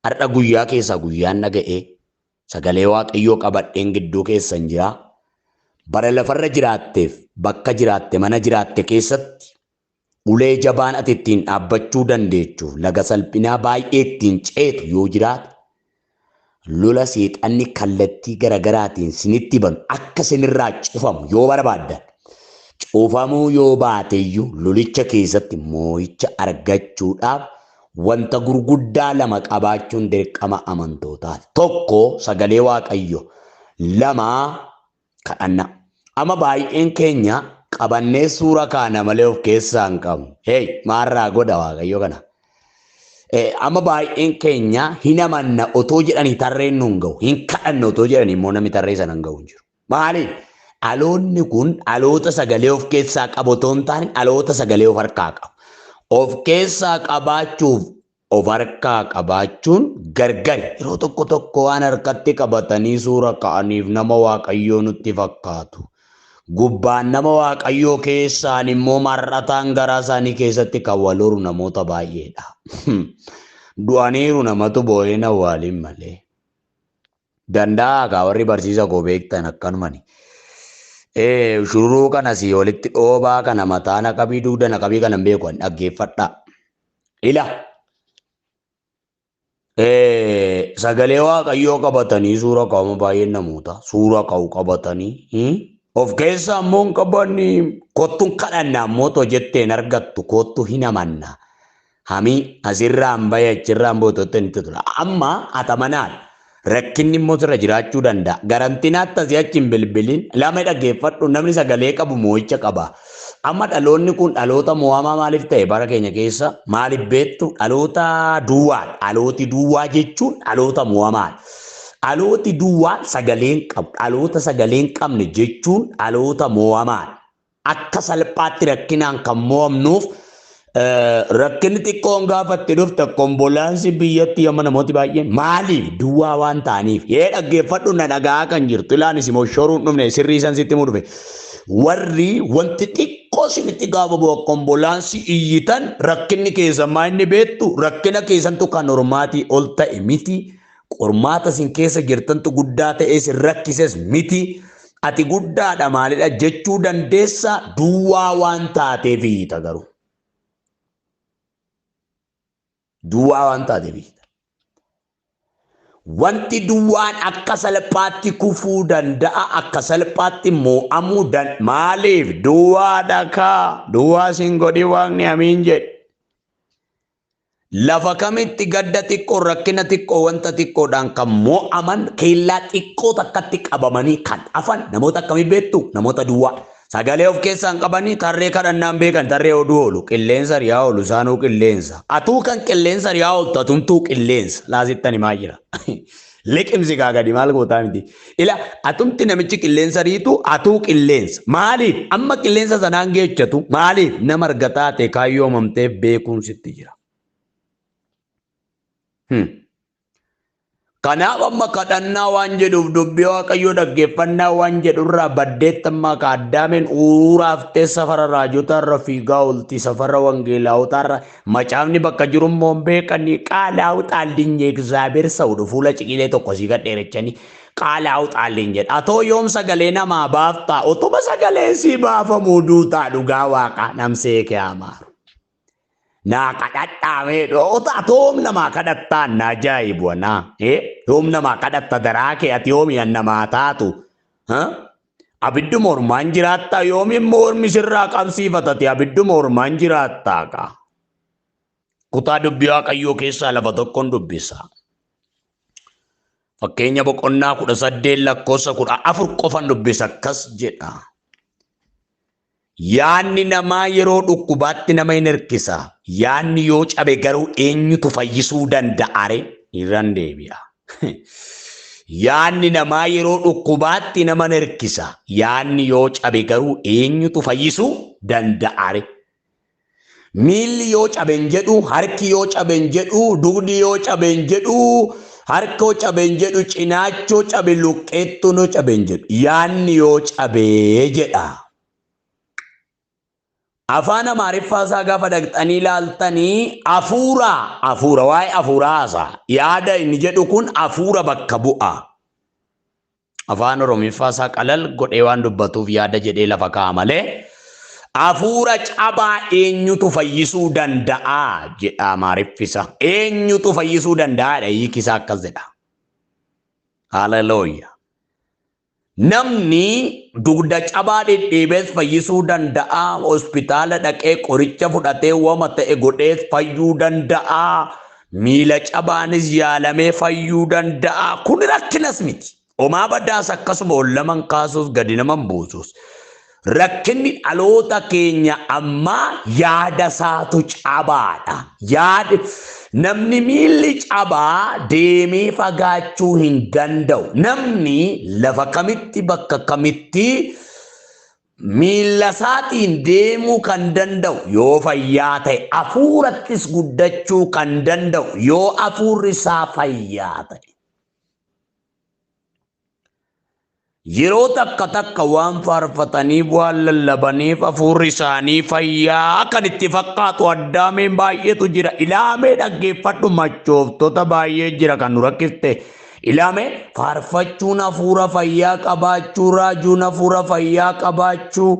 Har'a guyyaa keessaa guyyaan dhaga'ee sagalee Waaqayyoo qabadheen gidduu keessan jira. Bara lafarra jiraatteef bakka jiraatte mana jiraatte keessatti ulee jabaan ati ittiin dhaabbachuu dandeechuuf laga salphinaa baay'ee ittiin ceetu yoo jiraate lola seexanni kallattii garagaraatiin sinitti banu akka sinirraa cufamu yoo barbaaddan cufamuu yoo baateyyuu lolicha keessatti moo'icha argachuudhaaf wanta gurguddaa lama qabaachuun dirqama amantootaati. Tokko sagalee Waaqayyo, lama kadhannaa. Amma baay'een keenya qabannee suura kaana malee of keessaa hin qabnu. Hey, maarraa godha Waaqayyo kana. Amma baay'een keenya hin amanna otoo jedhanii tarreen nu hin ga'u. Hin kadhanna otoo jedhanii immoo namni tarree sana hin ga'u hin jiru. Maaliif? Dhaloonni kun dhaloota sagalee of keessaa qabu otoo hin taane dhaloota sagalee of harkaa qabu. Of keessaa qabaachuuf of harkaa qabaachuun gargari. Yeroo tokko tokko waan harkatti qabatanii suura ka'aniif nama Waaqayyoo nutti fakkaatu. Gubbaan nama Waaqayyoo keessaan immoo mar'ataan garaa isaanii keessatti kan wal horu namoota baay'eedha. Du'aniiru namatu boo'een awwaaliin malee. Danda'a kaa warri barsiisa koo beektan akkanumani. Shururuu kana sii walitti dhoobaa kana mataa naqabii dugda naqabii kana hin beeku dhaggeeffadhaa. Ila. Sagalee Waaqayyoo qabatanii suura ka'uma baay'een namoota suura ka'u qabatanii of keessaa immoo hin qabanii kottuun kadhanna ammoo too jetteen argattu kottu hin amanna. Hamii asirraan bahe achirraan boototti itti tola. Amma atamanaadha. Rakkinni immoo sirra jiraachuu danda'a. Garantinaatti asii achi hin bilbilin. Lama dhaggeeffadhu namni sagalee qabu moo'icha qaba. Amma dhaloonni kun dhaloota mo'amaa maaliif ta'e bara keenya keessa maaliif beektu dhaloota duwwaa. Dhalooti duwwaa jechuun dhaloota mo'amaadha. Dhalooti duwwaa sagalee hin qabu. Dhaloota sagalee hin qabne jechuun dhaloota mo'amaadha. Akka salphaatti rakkinaan kan mo'amnuuf rakkinni xiqqoon gaafa itti dhufte konbolaansii biyyatti amma namooti baay'een maaliif duwwaa waan ta'aniif yee dhaggeeffadhu na dhagaa kan jirtu ilaanis immoo shoruun dhufne sirrii san sitti himuu dhufe warri wanti xiqqoo isinitti gaafa bu'a konbolaansii iyyitan rakkinni keessan maa inni beektu rakkina keessantu kan ormaatii ol ta'e miti qormaata isin keessa jirtantu guddaa ta'e isin rakkises miti ati guddaadha maalidha jechuu dandeessa duwwaa waan taateef iyyita garuu. Duwwaa waan taateef iyyita. Wanti duwwaan akka salphaatti kufuu danda'a, akka salphaatti mo'amuu danda'a. Maaliif? Duwwaadha kaa. Duwwaa siin godhi Waaqni amiin jedhi. Lafa kamitti gadda xiqqoo, rakkina xiqqoo, wanta xiqqoodhaan kan mo'aman, keellaa xiqqoo takkatti qabamanii kan hafan namoota akkamii beektu? Namoota duwwaa. Sagalee of keessaan qabanii tarree kadhannaan beekan tarree oduu oolu qilleensa riyaa oolu isaanuu qilleensa. Atuu kan qilleensa riyaa ooltu atumtuu qilleensa. Laasittan himaa jira. Liqimsi kaa gadi maal gootaa miti. Ila atumti namichi qilleensa riitu atuu qilleensa. Maaliif amma qilleensa sanaan geechatu maaliif nama argataa ta'e kaayyoo uumamteef beekuun sitti jira. Kanaaf amma kadhannaa waan jedhuuf dubbii Waaqayyoo dhaggeeffannaa waan jedhurraa baddeetti amma ka Addaameen uuraaftee safara raajotaarra fiigaa oolti safara wangeelaawotaarra macaafni bakka jiru immoo hin beekanii qaalaawu xaallinye egzaabeer sa'uudhu fuula ciqilee tokko sii gad dheerechanii qaalaawu xaalliin jedha. Atoo yoom sagalee namaa baaftaa otuma sagaleen sii baafamuu duutaa dhugaa waaqaa namsee kee amaaru. Naa kadhadhaa mee ati yoom namaa kadhattaa na ajaa'ibu anaa yoom namaa kadhatta daraa kee ati yoomi an namaa taatu abidduma ormaan jiraattaa yoomi immoo ormi sirraa qabsiifatati abidduma ormaan jiraattaa kaa. Kutaa dubbii Waaqayyoo keessaa lafa tokkoon dubbisa. Fakkeenya boqonnaa 18 lakkoofsa 14 qofan dubbisa akkas jedha. Yaanni namaa yeroo dhukkubaatti nama hin hirkisa. Yaanni yoo cabe garuu eenyutu fayyisuu danda'a ree? Irran deebi'a. Yaanni namaa yeroo dhukkubaatti nama hin hirkisa. Yaanni yoo cabe garuu eenyutu fayyisuu danda'a ree? Miilli yoo cabe hin jedhu, harki yoo cabe hin jedhu, dugdi yoo cabe hin jedhu, harki yoo cabe hin jedhu, cinaachi yoo cabe, luqqeettuun yoo cabe hin jedhu. Yaanni yoo cabe jedha. Afaan Amaariffaa isaa gaafa dhaqxanii ilaaltanii hafuura hafuura waa'ee hafuuraa haasa'a. Yaada inni jedhu kun hafuura bakka bu'a. Afaan Oromiffaa isaa qalal godhee waan dubbatuuf yaada jedhee lafa kaa'a malee hafuura cabaa eenyutu fayyisuu danda'a jedha Amaariffisa. Eenyutu fayyisuu danda'aadha hiikisaa akkas jedha. Haleluuyaa. Namni dugda cabaa dhidhiibees fayyisuu danda'a. Hospitaala dhaqee qoricha fudhatee wama ta'e godhees fayyuu danda'a. Miila cabaanis yaalamee fayyuu danda'a. Kun rakkinas miti. Homaa badaas akkasuma ol naman kaasuus gadi naman buusus. Rakkinni dhaloota keenya ammaa yaada isaatu cabaadha. Yaada namni miilli cabaa deemee fagaachuu hin danda'u. Namni lafa kamitti bakka kamitti miilla isaatiin deemuu kan danda'u yoo fayyaa ta'e, hafuurattis guddachuu kan danda'u yoo hafuurri isaa fayyaa ta'e. Yeroo takka takka waan faarfataniif waan lallabaniif hafuurri isaanii fayyaa kan itti fakkaatu addaameen baay'eetu jira. Ilaamee dhaggeeffadhu machooftota baay'ee jira kan nu rakkifte. Ilaamee faarfachuun hafuura fayyaa qabaachuu, raajuun hafuura fayyaa qabaachuu,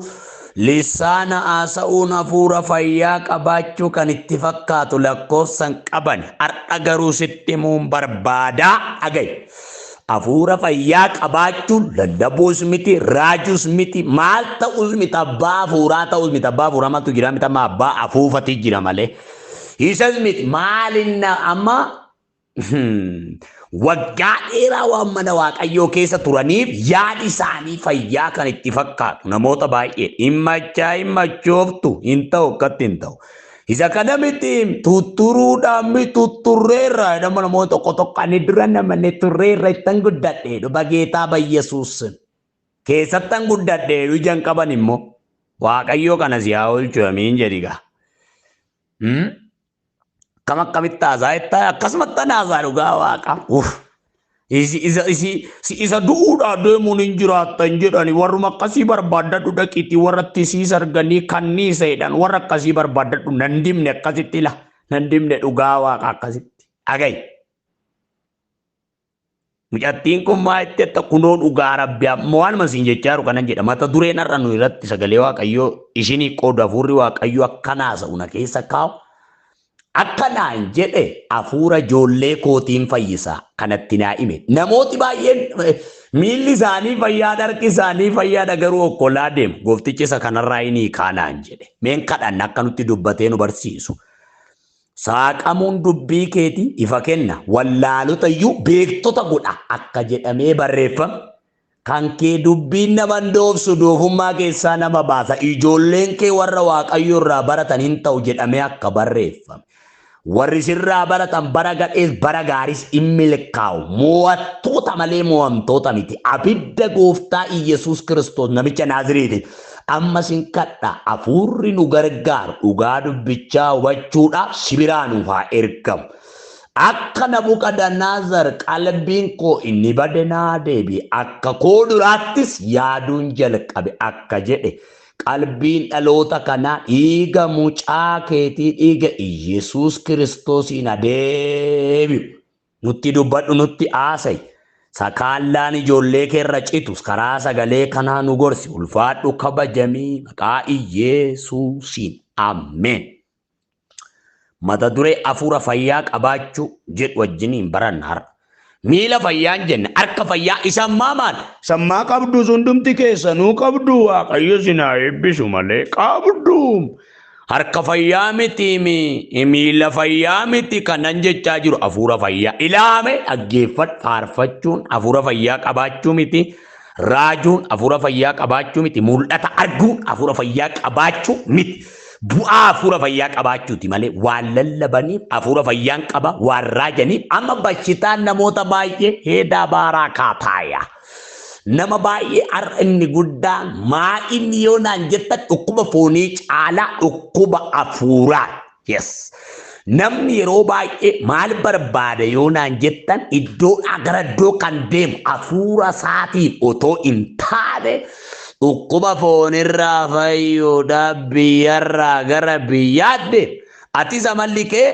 lisaana haasa'uun hafuura fayyaa qabaachuu kan itti fakkaatu lakkoofsan qaban. Har'a garuu sitti himuun barbaadaa dhaga'i. Hafuura fayyaa qabaachuun lallabuus miti, raajuus miti, maal ta'us miti, abbaa hafuuraa ta'us miti, abbaa hafuuraa maaltu jira miti, amma abbaa hafuufati jira malee. Isas miti, maalinna amma waggaa dheeraa waan mana Waaqayyoo keessa turaniif yaadi isaanii fayyaa kan itti fakkaatu namoota baay'ee himmachaa himmachooftu hin ta'u akkatti hin ta'u. Isa kana miti tutturuudhaan mi tutturreerra jedhama namoota tokko tokko ani dura namani turreerra ittan guddadhe dhuba geetaa bayyesuus keessattan guddadhe ijaan qaban immoo Waaqayyoo kana si haa oolchu amiin jedhi gaa. Akkam akkamitti haasaa jettaa akkasumatti haasaa dhugaa waaqa. Uff. Isa du'uudhaa deemuun hin jiraattan jedhani warruma akkasii barbaaddadhu dhaqiitii warra tisiis arganii kanniisa jedhan warra akkasii barbaaddadhu nan dimne akkasitti ila nan dimne dhugaa waaqa akkasitti. Dhaga'i. Mucattiin kun maa itti jetta kunoo dhugaa rabbi amma waanuma siin jechaa jiru kanan jedha mata dureen har'a nu irratti sagalee waaqayyoo isinii qoodu hafuurri waaqayyoo akka naasa'u na keessa kaa'u. Akka naan jedhe hafuura ijoollee kootiin fayyisaa kanatti naa hime. Namooti baay'een miilli isaanii fayyaadha harki isaanii fayyaadha garuu okkolaa deemu. Gooftichi isa kanarraa hin hiikaa naan jedhe. Meen kadhanna akka nutti dubbatee nu barsiisu. Saaqamuun dubbii keetii ifa kenna. Wallaalota iyyuu beektota godha akka jedhamee barreeffame. Kan kee dubbiin nama doofsu doofummaa keessaa nama baasa. Ijoolleen kee warra Waaqayyo irraa baratan hin ta'u jedhamee akka barreeffame. Warri sirraa baratan bara gadhees bara gaariis hin milkaa'u. Mo'attoota malee mo'amtoota miti. Abidda gooftaa Iyyasuus Kiristoos namicha Naaziriiti. Amma sin kadha hafuurri nu gargaaru dhugaa dubbichaa hubachuudhaaf si biraa nuuf haa ergamu. Akka Nabukadanaazar qalbiin koo inni bade naa deebi'e akka koo duraattis yaaduun jalqabe akka jedhe qalbiin dhaloota kanaa dhiiga mucaa keetii dhiiga Iyyasuus Kiristoosiin adeebi'u. Nutti dubbadhu nutti haasa'i. Sakaallaan ijoollee keerra citu karaa sagalee kanaa nu gorsi. Ulfaadhu kabajamii maqaa Iyyasuusiin. Ameen. Mata duree hafuura fayyaa qabaachuu jedhu wajjiniin baranna har'a. Miila fayyaan jenne harka fayyaa isa ammaa maal? Sammaa qabdu hundumti keessanuu qabdu Waaqayyo isin haa eebbisu malee qabdu. Harka fayyaa miti miila fayyaa miti kanan jechaa jiru hafuura fayyaa. Ilaame dhaggeeffadhu faarfachuun hafuura fayyaa qabaachuu miti. Raajuun hafuura fayyaa qabaachuu miti. Mul'ata arguun hafuura fayyaa qabaachuu miti. Bu'aa hafuura fayyaa qabaachuuti malee waan lallabaniif hafuura fayyaan qaba waan raajaniif amma bashitaan namoota baay'ee heedaa baaraa kaataaya. Nama baay'ee har'a inni guddaan maa inni yoo naan jettan dhukkuba foonii caalaa dhukkuba hafuuraa. Yes. Namni yeroo baay'ee maal barbaada yoo naan jettan iddoodhaa gara iddoo kan deemu hafuura isaatiin otoo hin taane Dhukkuba foonirraa fayyuudhaaf biyyarraa gara biyyaatti atis amalli kee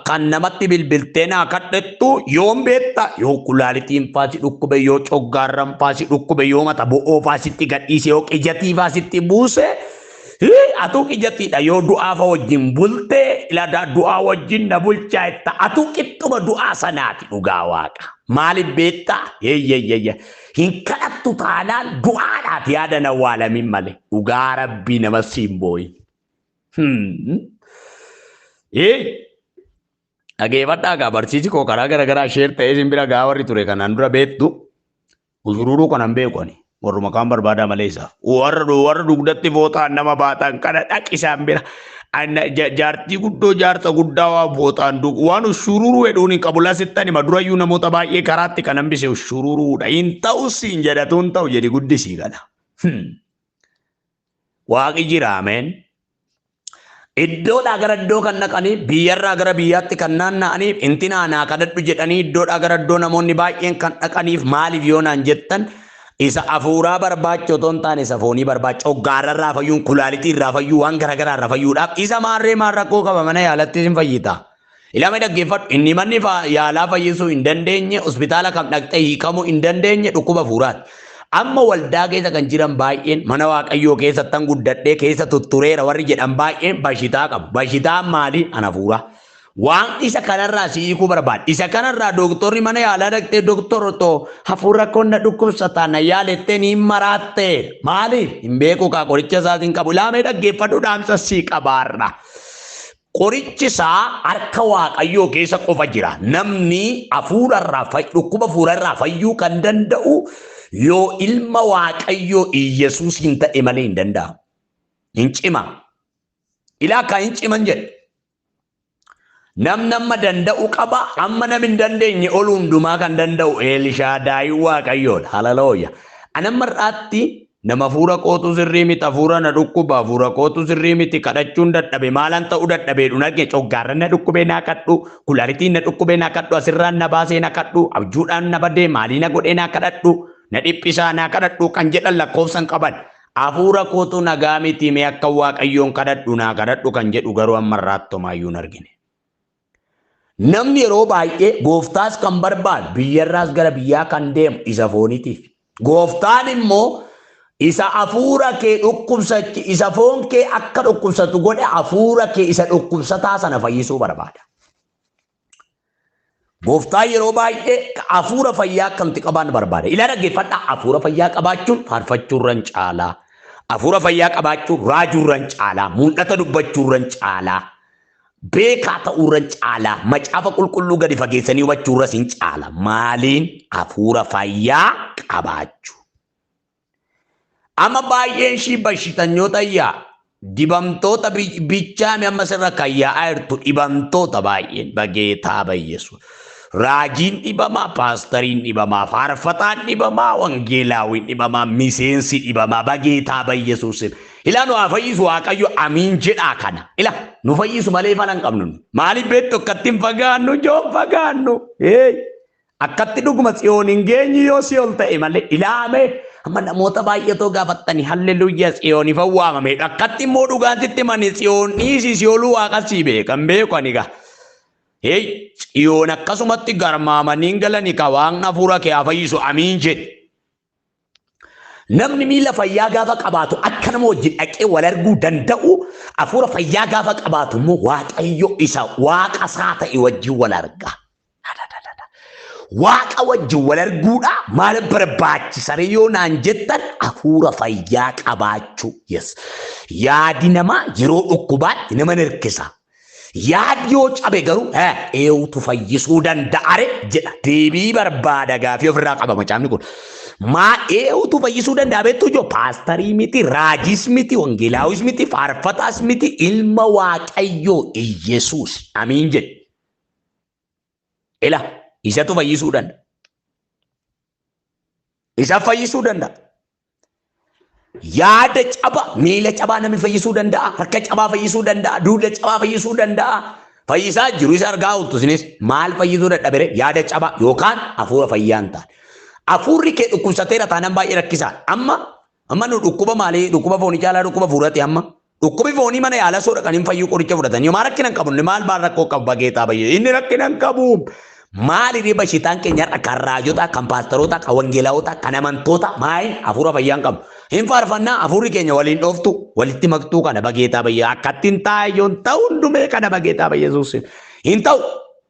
kan namatti bilbiltee naa kadhattu yoom beekta yoo kulaalitiin faasi dhukkube yoo coggaarran faasi dhukkube yoo mata bo'oo faasitti gadhiise yoo qijatii faasitti buuse atuu qijatiidha yoo du'aa fa wajjin bulte ilaadaa du'aa wajjin na bulchaa jetta atuu qixxuma du'aa sanaati dhugaa waaqa maaliif beekta yeeyyeyye hin kadhattu taanaan du'aadhaaf yaada na waalamin malee dhugaa rabbii nama siin booyin. Dhageeffadhaa gaa barsiisi koo karaa garaagaraa sheer ta'ee isin bira gaa warri ture kanaan dura beektu usururuu kanan beeku ani warruma kaan barbaadaa malee isaaf. Warra dugdatti fooxaan nama baatan kana dhaqi isaan bira. Jaartii guddoo jaarsa guddaa waan fooxaan waan usururuu hedhuun hin qabu lasittan hima durayyuu namoota baay'ee karaatti kan hambise usururuudha. Hin ta'u siin jedhatu hin ta'u jedhi guddisii kana. Waaqi jira ameen. Iddoodhaa gara iddoo kan dhaqanii biyyarraa gara biyyaatti kan naanna'aniif intinaa naa kadhadhu jedhanii iddoodhaa gara iddoo namoonni baay'een kan dhaqaniif maaliif yoo naan jettan isa hafuuraa barbaacha otoo hin taane isa foonii barbaacha hoggaararraa fayyuun kulaalitii irraa fayyuu waan garaagaraa irraa fayyuudhaaf isa maarree maal rakkoo qaba mana yaalatti hin fayyita. Ilama dhaggeeffadhu inni manni yaalaa fayyisuu hin dandeenye hospitaala kam dhaqxee hiikamuu hin dandeenye dhukkuba hafuuraati. Amma waldaa keessa kan jiran baay'een mana waaqayyoo keessattan guddadhee keessa tuttureera warri jedhan baay'een bashitaa qabu. Bashitaan maali? An hafuura. Waan isa kanarraa si hiikuu barbaada. Isa kanarraa dooktorri mana yaalaa dhaqxee dooktor otoo hafuura koo na dhukkubsataa na yaalettee ni maraatte. Maaliif? Hin beeku kaa qoricha isaatiin qabu. Ilaamee dhaggeeffadhu dhaamsa sii qabaarra. Qorichi isaa harka waaqayyoo keessa qofa jira. Namni hafuurarraa dhukkuba hafuurarraa fayyuu kan danda'u yoo ilma waaqayyoo Iyyasuus hin ta'e malee hin danda'amu. Hin cima. Ilaa kan hin ciman jedhe. Namni amma danda'u qaba amma namni hin dandeenye ol hundumaa kan danda'u Elishaadaayi waaqayyoodha. Halalooya. Anamma irraatti nama hafuura kootu sirrii miti hafuura na dhukkuba hafuura kootu sirrii miti kadhachuun dadhabe maalan ta'uu dadhabee dhunage coggaarran na dhukkubee naa kadhu kulaalitiin na dhukkubee naa kadhu asirraan na baasee na kadhu abjuudhaan na badee maalii na godhee naa kadhadhu na dhiphisaa naa kadhadhu kan jedhan lakkoofsan qaban. Hafuura kootu nagaa miti mee akka waaqayyoon kadhadhu naa kadhadhu kan jedhu garuu amma irraatti homaayyuu hin argine. Namni yeroo baay'ee gooftaas kan barbaadu biyyarraas gara biyyaa kan deemu isa fooniitiif. Gooftaan immoo isa hafuura kee dhukkubsachi isa foon kee akka dhukkubsatu godhe hafuura kee isa dhukkubsataa sana fayyisuu barbaada. Gooftaan yeroo baay'ee hafuura fayyaa akkamti qabaan barbaada. Ilaa dhaggeeffadhaa hafuura fayyaa qabaachuun faarfachuurran caalaa. Hafuura fayyaa qabaachuun raajuurran caalaa. Mul'ata dubbachuurran caalaa. Beekaa ta'uurran caalaa. Macaafa qulqulluu gadi fageessanii hubachuurras hin caala. Maaliin hafuura fayyaa qabaachuu. Amma baay'een ishii bashitanyoota yaa dibamtoota bichaami amma sirra kan yaa'aa jirtu dhibamtoota baay'een bageetaa bayyeessu. Raajiin dhibamaa, paastariin dhibamaa, faarfataan dhibamaa, wangeelaawiin dhibamaa, miseensi dhibamaa, bageetaa bayyeessuus. Ilaa nu haa fayyisu waaqayyo amiin jedhaa kana. Ila nu fayyisu malee fala hin qabnu. Maaliif beektu akkatti hin fagaannu joo fagaannu. Akkatti dhuguma tsiyoon hin geenyu yoo si ol ta'e malee ilaame amma namoota baay'eetoo gaafattanii halleluuyaa tsiyooniif waamame. Akkatti immoo dhugaan sitti mani tsiyoon dhiisii si oluu waaqa sii beekan beeku ani gaa. Tsiyoon akkasumatti garmaamanii galanii ka waaqni hafuura kee haa fayyisu amiin jedhe. Namni miila fayyaa gaafa qabaatu akka nama wajjin dhaqee wal arguu danda'u hafuura fayyaa gaafa qabaatu immoo waaqayyo isa waaqa isaa ta'e wajjin wal arga. Waaqa wajjin wal arguudha maal barbaachisa yoo naan jettan hafuura fayyaa qabaachuu. Yes. Yaadi namaa yeroo dhukkubaatti nama hirkisa. Yaadi yoo cabe garuu eenyutu fayyisuu danda'are jedha. Deebii barbaada gaafii ofirraa qaba macaafni kun. Maa eenyutu fayyisuu danda'a beektu ijoo paastarii miti, raajiis miti, wangeelaawis miti, faarfataas miti, ilma waaqayyoo Iyyasuus. Amiin jedhe. Ila isatu fayyisuu danda'a. Isa fayyisuu danda'a. Yaada caba, miila cabaa namni fayyisuu danda'a, harka cabaa fayyisuu danda'a, duuda cabaa fayyisuu danda'a. Fayyisaa jiru isa argaa ooltu isinis maal fayyisuu dadhabere yaada cabaa yookaan hafuura fayyaa hin taane. Hafuurri kee dhukkubsateera taanaan baay'ee rakkisaadha. Amma Amma nu dhukkuba maalii dhukkuba foonii caalaa dhukkuba fuudhate amma. Dhukkubi foonii mana yaala soodha kan hin fayyuu qoricha fudhatanii maal rakkina hin qabu inni maal maal rakkoo qabu bageetaa bayyee inni rakkina hin qabu. Maali bashitaan keenya har'a kan raajotaa kan paastaroota kan wangeelaawota kan amantoota maal hafuura fayyaa hin qabu. Hin faarfannaa hafuurri keenya waliin dhooftu walitti maktuu kana bageetaa bayyee akkatti hin taa'e ta'u hundumee kana bageetaa bayyee Yesuus hin ta'u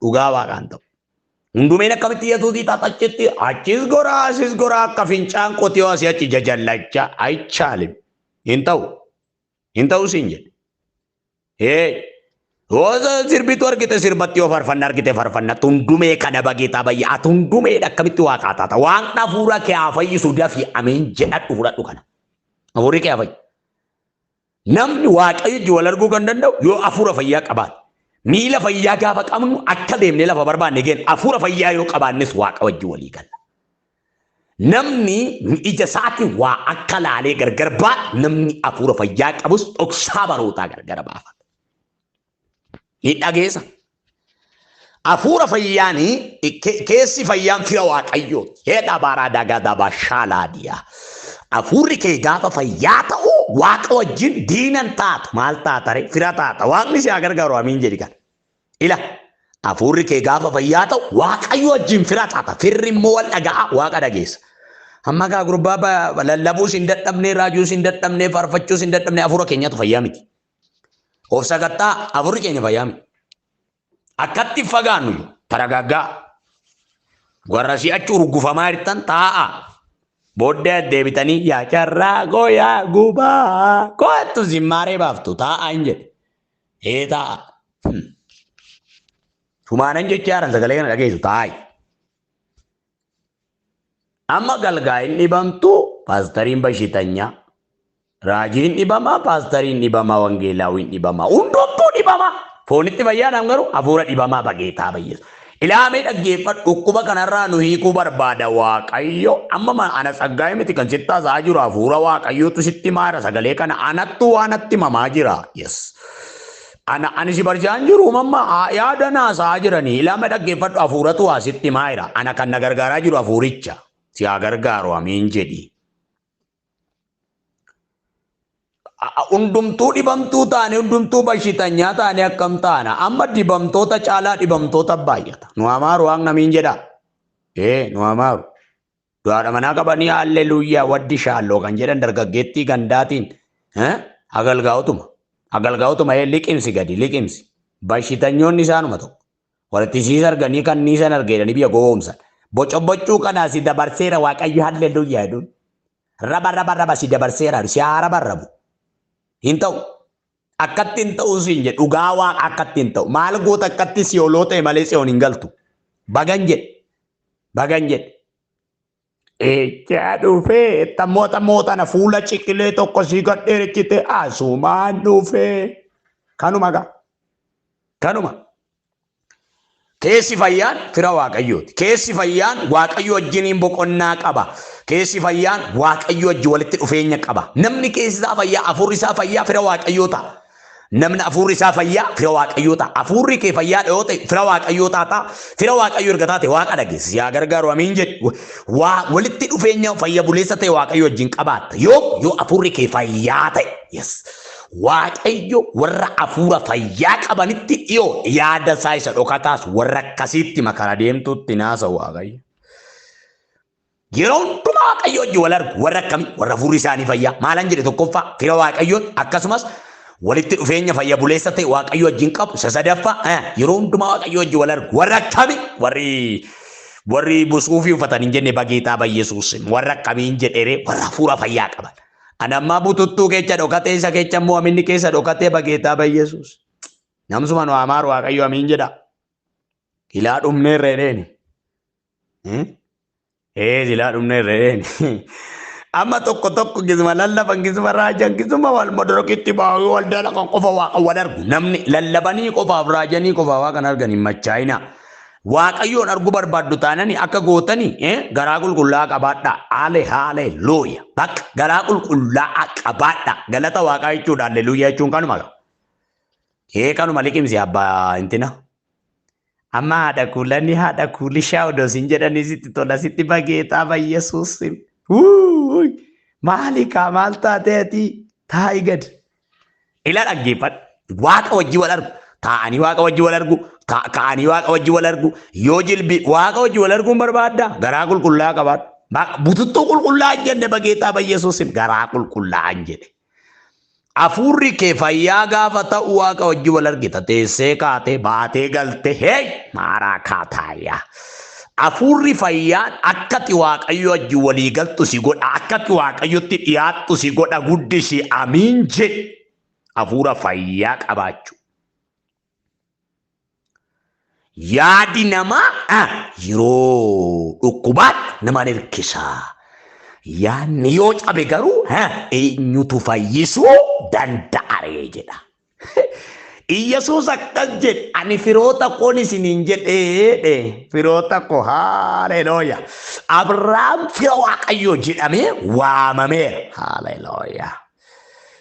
dhugaa waaqaan ta'u. Hundumeen akkamitti Yesuusii taatachitti achis goraa asis goraa akka fincaan qotiyoo asii achi jajallachaa aychaalim hin ta'u. Hin ta'u siin jedhe. Hee yoo sirbitu argite sirbatti yoo faarfanna argite faarfanna hundumee kana bageetaa bayyee ati hundumeedha akkamitti waaqaa taata waaqni hafuura kee haa fayyisu dafi ameen jedhadhu fudhadhu kana. Hafuurri kee haa fayyu. Namni waaqayyo wal arguu kan danda'u yoo hafuura fayyaa qabaate. Miila fayyaa gaafa qabnu akka deemnee lafa barbaanne geen hafuura fayyaa yoo qabaannes waaqa wajjin walii galla. Namni ija isaatiin waa akka laalee gargar baa namni hafuura fayyaa qabus dhoksaa barootaa gargar baafata. Ni dhageessa. Hafuura fayyaanii keessi fayyaan fira waaqayyooti. Heedha baaraa dagaa dabaa shaalaadiyaa. Hafuurri kee gaafa fayyaa ta'u waaqa wajjin diinan taatu maal taata ree fira taata waaqni si haa gargaaru amiin jedhi kana. Ila hafuurri kee gaafa fayyaa ta'u waaqayyo wajjin fira taata firri immoo wal dhaga'a waaqa dhageessa. Amma gaa gurbaa lallabuus hin dadhabnee raajuus hin dadhabnee faarfachuus hin dadhabnee hafuura keenyatu fayyaa miti. Of sagattaa hafuurri keenya fayyaa miti. Akkatti fagaannu taragaaggaa warra si'achi urgufamaa jirtan taa'a. Booddee deebitanii yaa carraa koo yaa gubaa kootu zimmaaree baaftu taa'aa hin jedhe. Ee taa'a. Shumaanan jecha haaran sagalee kana dhageessu taa'i. Amma galgaayin dhibamtu paastariin bashitanyaa. Raajiin dhibamaa paastariin dhibamaa wangeelaawiin dhibamaa hundumtuu dhibamaa. Foonitti fayyaadhaan garuu hafuura dhibamaa bageetaa bayyeessu. Ilaamee dhaggeeffadhu dhukkuba kanarraa nu hiikuu barbaada waaqayyo. Amma ana tsaggaa'ee miti kan sitti haasa'aa jiru hafuura waaqayyootu sitti maara sagalee kana anattu waan natti mamaa jira. Yes. Ana ani si barsiisaan jiru mamma yaada naasa'aa jiranii ilaamee dhaggeeffadhu hafuuratu waa sitti maayira. Ana kan na gargaaraa jiru hafuuricha. Si haa gargaaru amiin jedhi. Hundumtuu dhibamtuu taane hundumtuu bashitanyaa taane akkam taana amma dhibamtoota caalaa dhibamtoota baay'ata nu amaaru waan namiin jedha ee nu amaaru du'aadha manaa qabanii halleluuyaa waddi shaalloo kan jedhan dargaggeettii gandaatiin agalgaa'utuma agalgaa'utuma ee liqimsi gadi liqimsi bashitanyoonni isaanuma tokko walitti siis arganii kan niisan argeedhanii biyya gowwoomsan bocoboccuu kanaa si dabarseera waaqayyo halleluuyaa jedhuun raba raba raba si dabarseera si haa raba rabu. Hin ta'u. Akkatti hin ta'u siin jedhe dhugaa waaqa akkatti hin ta'u. Maal goota akkatti si'ooloo ta'e malee si'oon hin galtu. Bagan jedhe. Bagan jedhe. Ejjaa dhufee tammoota mootana fuula ciqilee tokko sii gad dheerechite asumaan dhufee. Kanuma gaa. Kanuma. Keessi fayyaan fira waaqayyooti. Keessi fayyaan waaqayyo wajjiniin boqonnaa qaba. Keessi fayyaan waaqayyo wajjin walitti dhufeenya qaba. Namni keessi isaa fayyaa hafuurri isaa fayyaa fira waaqayyoo ta'a. Namni hafuurri isaa fayyaa fira waaqayyoo ta'a. Hafuurri kee fayyaa dhiyoo ta'e fira waaqayyoo taata. Fira waaqayyoo erga taate waaqa dhageessi. Yaa gargaaru amiin jedhu. Waa walitti dhufeenya fayya buleessa ta'e waaqayyo wajjin qabaatta. Yoo yoo hafuurri kee fayyaa ta'e. Yes. Waaqayyo warra hafuura fayyaa qabanitti dhiyoo yaada isaa isa dhokataas warra akkasiitti makara deemtutti naasa'u waaqayyo. Yeroo hundumaa waaqayyo wajjin wal argu warra akkamii warra hafuurri isaanii fayyaa maalan jedhe tokkoffaa fira waaqayyoon akkasumas walitti dhufeenya fayya buleessa ta'e waaqayyo wajjin qabu isa sadaffaa yeroo hundumaa waaqayyo wajjin wal argu warra akkamii warri warri busuufii uffatan hin jenne bageetaa bayyesuus warra akkamiin jedheere warra hafuura fayyaa qaban. Ana ammaa bututtuu keessa dhokatee isa keessa immoo aminni keessa dhokatee bageetaa bayyesuus. Namsuma nu amaaru waaqayyo amiin jedha. Ilaa dhumneerra jedheeni. Ee silaa dhumneerra jedheeni. Amma tokko tokko gisuma lallaban gisuma raajan gisuma wal modorokitti baay'ee waldaa dhaqan qofa waaqa wal argu. Namni lallabanii qofaaf raajanii qofaaf waaqa argan hin machaa'ina. Waaqayyoon arguu barbaaddu taanani akka gootanii garaa qulqullaa'aa qabaadhaa. Haale haaleluyya. Bakka garaa qulqullaa'aa qabaadhaa. Galata waaqaa jechuudha halleluuyaa jechuun kanuma. Ee kanuma liqimsi abbaa intina. Amma haadha kuulanii haadha kuulishaa odoo siin jedhanii sitti tola sitti bageetaa bayyesuus. Maali kaa maal taatee ati taa'i gad. Ila dhaggeeffadhu. Waaqa wajjin wal argu. Taa'anii waaqa wajjin wal argu. Ka'anii waaqa wajjin wal argu. Yoo jilbi waaqa wajjin wal arguun barbaadda. Garaa qulqullaa qabaadhu. Bututtuu qulqullaa hin jenne bageetaa Yesuusin garaa qulqullaa hin jedhe. Hafuurri kee fayyaa gaafa ta'u waaqa wajjin wal argita. Teessee kaatee baatee galte hey maaraa kaataayaa. Hafuurri fayyaan akkati waaqayyo wajjin walii galtu si godha. Akkati waaqayyotti dhiyaattu si godha guddisi amiin jedhi. Hafuura fayyaa qabaachuu. Yaadi namaa yeroo dhukkubaatti nama hirkisa. Yaadni yoo cabe garuu eenyutu fayyisuu danda'a jedha. Iyyasuus akkas jedhe ani firoota koon isiniin jedhee firoota koo haalelooya. Abrahaam fira Waaqayyoo jedhamee waamameera. Haalelooya.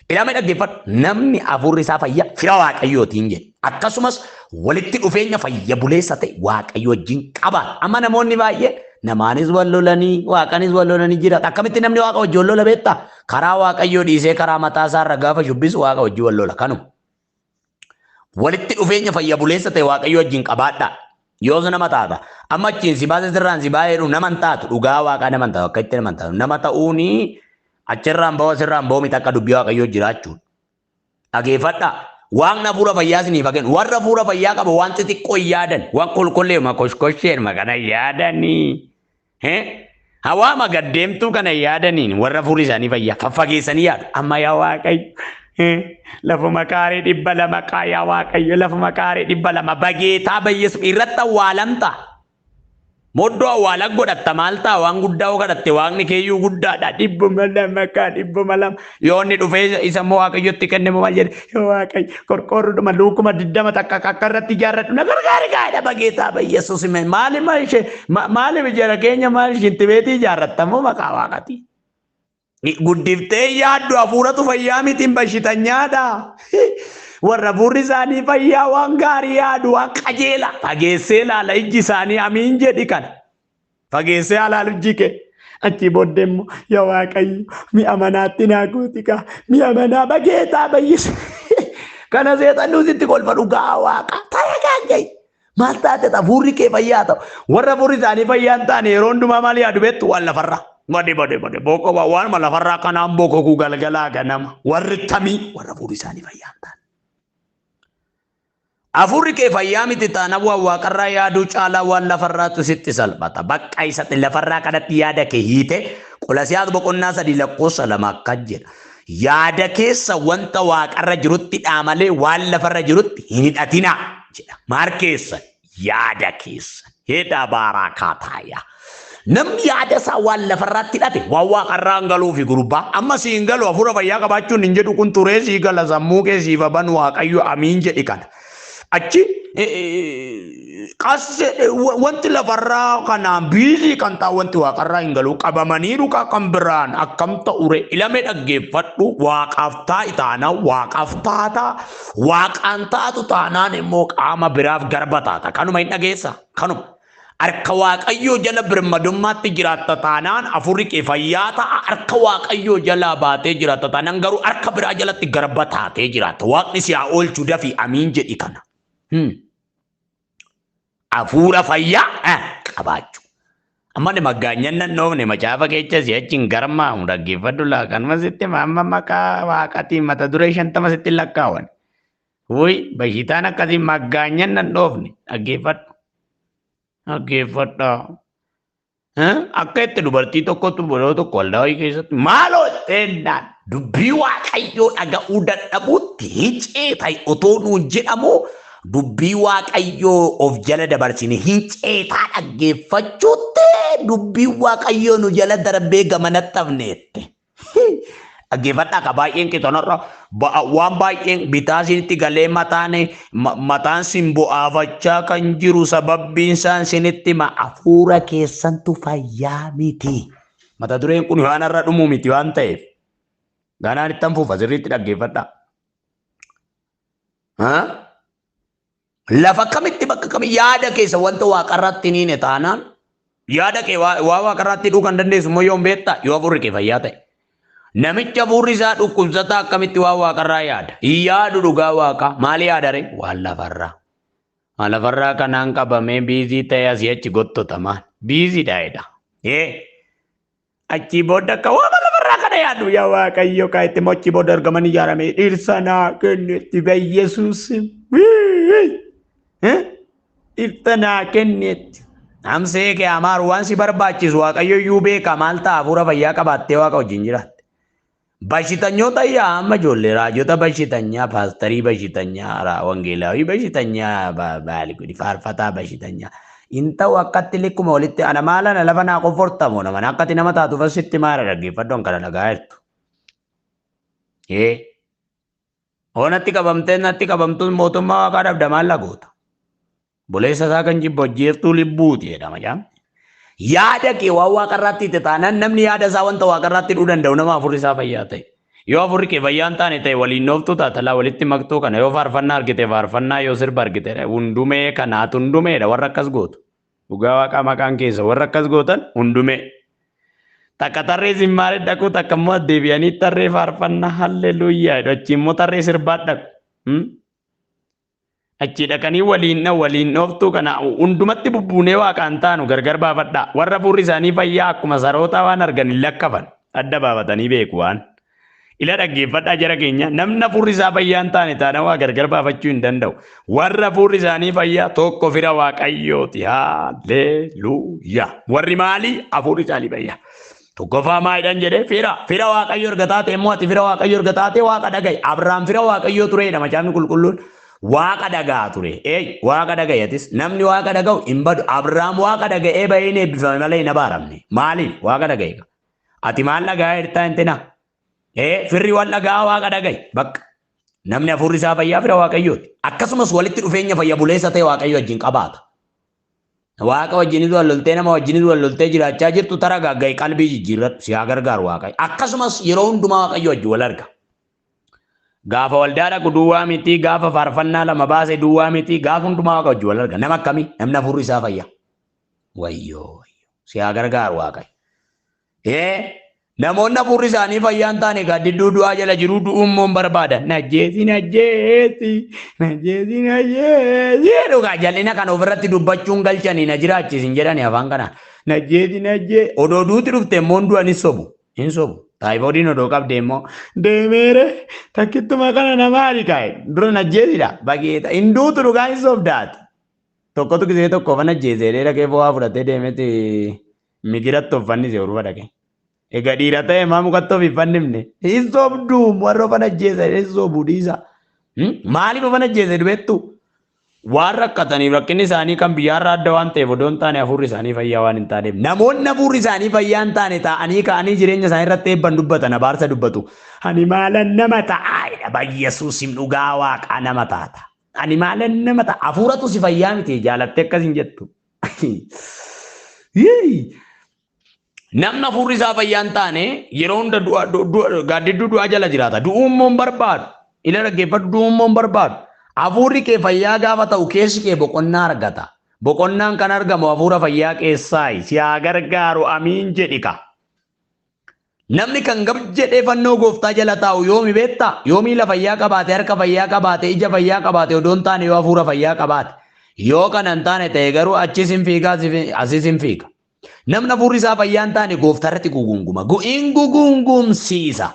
Ilama dhaggeeffadhu namni hafuurri isaa fayyaa fira Waaqayyootiin jedhe. Akkasumas walitti dhufeenya fayya buleessa ta'e Waaqayyo wajjin qaba. Amma namoonni baay'een namaanis wal lolanii waaqanis wal lolanii jira. Akkamitti namni waaqa wajjin wal lola beektaa? Karaa Waaqayyoo dhiisee karaa mataa isaarra gaafa shubbisu waaqa wajjin wal lola. Kanuma. Walitti dhufeenya fayya buleessa ta'e Waaqayyo wajjin qabaadhaa. Yoos nama taata. Amma achiin si baase sirraan si baay'ee nama hin taatu. Dhugaa waaqaa nama hin taatu. Akka itti nama hin taatu. Nama ta'uuni achirraan ba'oo asirraan ba'oo miti akka dubbii Waaqayyoo jiraachuudha. Dhageeffadhaa. Waaqni hafuura fayyaa isiniif haa kennu. Warra hafuura fayyaa qabu waan xixiqqoo hin yaadan. Waan qulqulleema koshkosheen kana yaadanii. Hawaama gaddeemtuu kana yaadaniin warra hafuurri isaanii fayyaa faffageessanii yaadu. Amma yaa Waaqayyo lafuma kaaree 200 kaa yaa Waaqayyo lafuma kaaree 200 bageetaa bayyeessu irratti awwaalamta. Moddoo awwaala godhatta maal ta'a waan guddaa hoo kadhatte waaqni keeyyuu guddaadha 200 kaa 200 yoo inni dhufee isa immoo Waaqayyotti kenne maal jedhe yaa Waaqayyo qorqoorroodhuma luukuma 20 takka akka irratti ijaarradhu na gargaari gaa'edha bageetaa bayyeessuus maali ishee maali jara keenya maal ishiin tibeetii ijaarratta immoo maqaa waaqati. Guddiftee yaaddu hafuuratu fayyaa miti hin bashitanyaadha. Warra hafuurri isaanii fayyaa waan gaarii yaadu waan qajeela. Fageessee ilaala ijji isaanii amiin jedhi kana. Fageessee ilaalu ijji kee. Achi booddee immoo yaa Waaqayyo mi'a manaatti naa guuti kaa mi'a manaa bageetaa bayyisa. Kana seexanni sitti kolfa dhugaa waaqa taragaagga'i. Maal taate hafuurri kee fayyaa ta'u. Warra hafuurri isaanii fayyaa hin taane yeroo hundumaa maal yaadu beektu waan lafarraa. Bade bade bade boko waan lafarraa kanaan bokokuu galgalaa ganama warri tamii warra hafuurri isaanii fayyaa hin taane. Hafuurri kee fayyaa miti taanaan waan waaqarraa yaaduu caalaa waan lafarraatu sitti salphata. Bakka isatti lafarraa kanatti yaada kee hiite Qolasiyaas boqonnaa 3 lakkoofsa 2 akkas jedha. Yaada keessa wanta waaqarra jirutti dhaamalee waan lafarra jirutti hin hidhatinaa jedha. Maal keessa? Yaada keessa. Hidha baaraakaataaya. Namni yaada isaa waan lafarraatti hidhate waan waaqarraa hin galuufi gurbaa. Amma si hin galu hafuura fayyaa qabaachuun hin jedhu kun turee sii gala sammuu kee siif banu Waaqayyo amiin jedhi kana. Achi qas wanti lafarraa kanaan biizii kan ta'u wanti waaqarraa hin galu qabamanii dhugaa kan biraan akkam ta'ure ilame dhaggeeffadhu waaqaaf taa'i taanaan waaqaaf taata waaqaan taatu taanaan immoo qaama biraaf garba taata kanuma hin dhageessa kanuma. Harka Waaqayyoo jala birmadummaatti jiraatta taanaan hafuurri kee fayyaa ta'a. Harka Waaqayyoo jalaa baatee jiraatta taanaan garuu harka biraa jalatti garba taatee jiraatta. Waaqni si haa oolchu dafii amiin jedhi kana. Hafuura fayyaa qabaachuu. Amma ni maggaanyan nan dhoofne macaafa keessa si achiin garmaamu dhaggeeffadhu laa kanuma sitti amma maqaa waaqatiin mata duree 50 sitti lakkaawan. Wuy bashitaan akkasii maggaanyan nan dhoofne dhaggeeffadhu. Dhaggeeffadhaa. Akka itti dubartii tokkotu yeroo tokko waldaa wayii keessatti maaloo jettee dubbii Waaqayyoo dhaga'uu dadhabuutti hincee ta'e otoo nuun jedhamu dubbii Waaqayyoo of jala dabarsine hinceetaa dhaggeeffachuutti dubbii Waaqayyoo nu jala darbee gamanatti hafneette. Dhaggeeffadhaa ka baay'een keessanarra waan baay'een bitaa isinitti galee mataan sin bu'aafachaa kan jiru sababbiin isaan isinitti hima hafuura keessantu fayyaa miti. Mata dureen kun waan irra dhumu miti waan ta'eef. Ganaan ittan fufa sirriitti dhaggeeffadhaa. Lafa kamitti bakka kamii yaada keessa wanta waaqarratti hin hiine taanaan yaada kee waa waaqarratti hidhuu kan dandeessu immoo yoom beektaa yoo hafuurri kee fayyaa ta'e. Namicha hafuurri isaa dhukkubsataa akkamitti waan waaqarraa yaada? Hin yaadu dhugaa waaqaa. Maal yaada ree? Waan lafarraa. Waan lafarraa kanaan qabamee busy ta'ee asii achi gottotamaan. Busy dha jedha. Ee. Achii booda akka waan lafarraa kana yaadu yaa Waaqayyo kaa itti immoo achii booda ergaman ijaaramee dhirsa naa kennetti Yesuus. Dhirsa naa kennetti. Namsee kee amaaru waan si barbaachisu Waaqayyo iyyuu beeka maal ta'a hafuura fayyaa qabaattee Waaqa wajjin jiraatte. Bashitanyoota yaa amma ijoollee raajota bashitanyaa, paastarii bashitanyaa, wangeelaawii bashitanyaa, baali godhi faarfataa bashitanyaa. In ta'u akkatti likkuma walitti ana maala na lafa naa qoffortamu nama akkatti nama taatu fasitti maara dhaggeeffadhu kana dhagaa jirtu. Ee. Hoo natti qabamtee natti qabamtuun mootummaa waaqaa dhabda maal lagoota? Buleessa isaa kan jibbu hojjeeftuu libbuuti jedhama jaam. Yaada kee waan waaqarraatti itti taanaan namni yaada isaa wanta waaqarraatti hidhuu danda'u nama hafuurri isaa fayyaa ta'e. Yoo hafuurri kee fayyaa hin taane ta'e waliin dhooftuu taata laa walitti maktuu kana yoo faarfannaa argite faarfannaa yoo sirba argite hundumee kanaatu hundumeedha warra akkas gootu. Dhugaa waaqaa maqaan keessa warra akkas gootan hundumee. Takka tarree zimmaaree dhaqu takka immoo deebi'anii tarree faarfannaa halleluuyaa jedhu achi immoo tarree sirbaa dhaqu. Achi dhaqanii waliin dha waliin dhooftuu kana hundumatti bubbuunee waaqaan taanu gargar baafadhaa. Warra hafuurri isaanii fayyaa akkuma sarootaa waan argan hin lakkafan adda baafatanii beeku waan. Ila dhaggeeffadhaa jara keenya namni hafuurri isaa fayyaa hin taane taana waa gargar baafachuu hin danda'u. Warra hafuurri isaanii fayyaa tokko fira Waaqayyooti. Halleluuyaa. Warri maalii hafuurri isaanii fayyaa. Tokkoffaa maalidhaan jedhee fira fira Waaqayyo erga taate immoo ati fira Waaqayyo erga taate Waaqa dhaga'i. Abrahaam fira Waaqayyoo tureedha macaafni qulqulluun. Waaqa dhagaa ture. Ee Waaqa dhaga'i atis namni Waaqa dhaga'u hin badu. Abrahaam Waaqa dhaga'ee bahee hin eebbifame malee hin abaaramne. Maaliif Waaqa dhaga'e? Ati maal dhagaa jirtaa hintina? Ee firri waan dhagaa Waaqa dhaga'i. Bakka namni hafuurri isaa fayyaa fira Waaqayyooti. Akkasumas walitti dhufeenya fayya buleessa ta'e Waaqayyo wajjin qabaata. Waaqa wajjinis wal loltee nama wajjinis wal loltee jiraachaa jirtu tara gaagga'i qalbii jijjiirradhu si haa gargaaru Waaqayyo. Akkasumas yeroo hundumaa Waaqayyo wajjin wal arga. Gaafa waldaa dhaqu duwwaa miti, gaafa faarfannaa lama baase duwwaa miti, gaafa hundumaa Waaqa wajjin wal arga. Nama akkamii? Namni hafuurri isaa fayyaa. Wayyoo wayyoo si haa gargaaru Waaqayyo. Ee namoonni hafuurri isaanii fayyaa hin taane gaaddidduu du'aa jala jiru du'uu immoo hin barbaadan. Najjeesi najjeesi najjeesi najjeesi dhugaa jal'ina kana ofirratti dubbachuun galchanii na jiraachisin jedhani afaan kanaan. Najjeesi najjee odoo duuti dhufte immoo du'anis sobu hin sobu. Taayifoodiin odoo qabde immoo deemeere takkittuma kana nama ali kaa'e dura najjeesidha bageeta hin duutu dhugaa hin sobdaati. Tokkotu gisee tokko of najjeesee dhaqee fo'aa fudhatee deemeeti migiratti of fannise urfa dhaqee. Egaa dhiira ta'e maa mukatti of hin fannifne? Hin sobdu warra of ajjeesan hin sobu dhiisa. Maaliif of ajjeese dubeettu? Waan rakkataniif rakkinni isaanii kan biyyaarraa adda waan ta'eef odoo hin taane hafuurri isaanii fayyaa waan hin taaneef. Namoonni hafuurri isaanii fayyaa hin taane taa'anii ka'anii jireenya isaanii irratti eebban dubbatan abaarsa dubbatu. Ani maalan nama ta'aa jedha Yesuusim dhugaa waaqaa nama taata. Ani maalan nama ta'a hafuuratu si fayyaa miti jaalattee akkas hin jettu. Namni hafuurri isaa fayyaa hin taane yeroo hunda gaaddidduu du'aa jala jiraata. Du'uu immoo hin barbaadu. Ila dhaggeeffadhu du'uu immoo hin barbaadu. Hafuurri kee fayyaa gaafa ta'u keessi kee boqonnaa argata. Boqonnaan kan argamu hafuura fayyaa keessaayi. Si haa gargaaru amiin jedhi ka. Namni kan gab jedhee fannoo gooftaa jala taa'u yoomi beektaa? Yoo miila fayyaa qabaate, harka fayyaa qabaate, ija fayyaa qabaate odoo hin taane yoo hafuura fayyaa qabaate. Yoo kana hin taane ta'e garuu achis hin fiiga asis hin fiiga. Namni hafuurri isaa fayyaa hin taane gooftaa irratti gugunguma. Hin gugungumsiisa.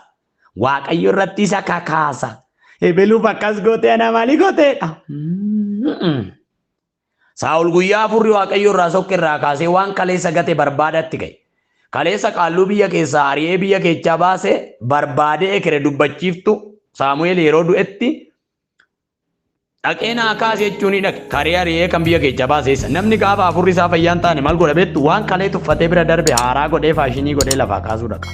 Waaqayyo irratti isa kakaasa. Ebeluuf akkas gootee ana maalii gooteedha? Saa'ol guyyaa hafuurri Waaqayyo irraa sokke irraa kaasee waan kaleessa gate barbaadatti ka'e. Kaleessa qaalluu biyya keessaa ari'ee biyya keechaa baase barbaadee ekere dubbachiiftu Saamu'eel yeroo du'etti dhaqee naa kaase jechuun ni dhaqe. Karee ari'ee kan biyya keechaa baase isa. Namni gaafa hafuurri isaa fayyaa hin taane maal godha beektu waan kalee tuffatee bira darbe haaraa godhee faashinii godhee lafaa kaasuu dhaqa.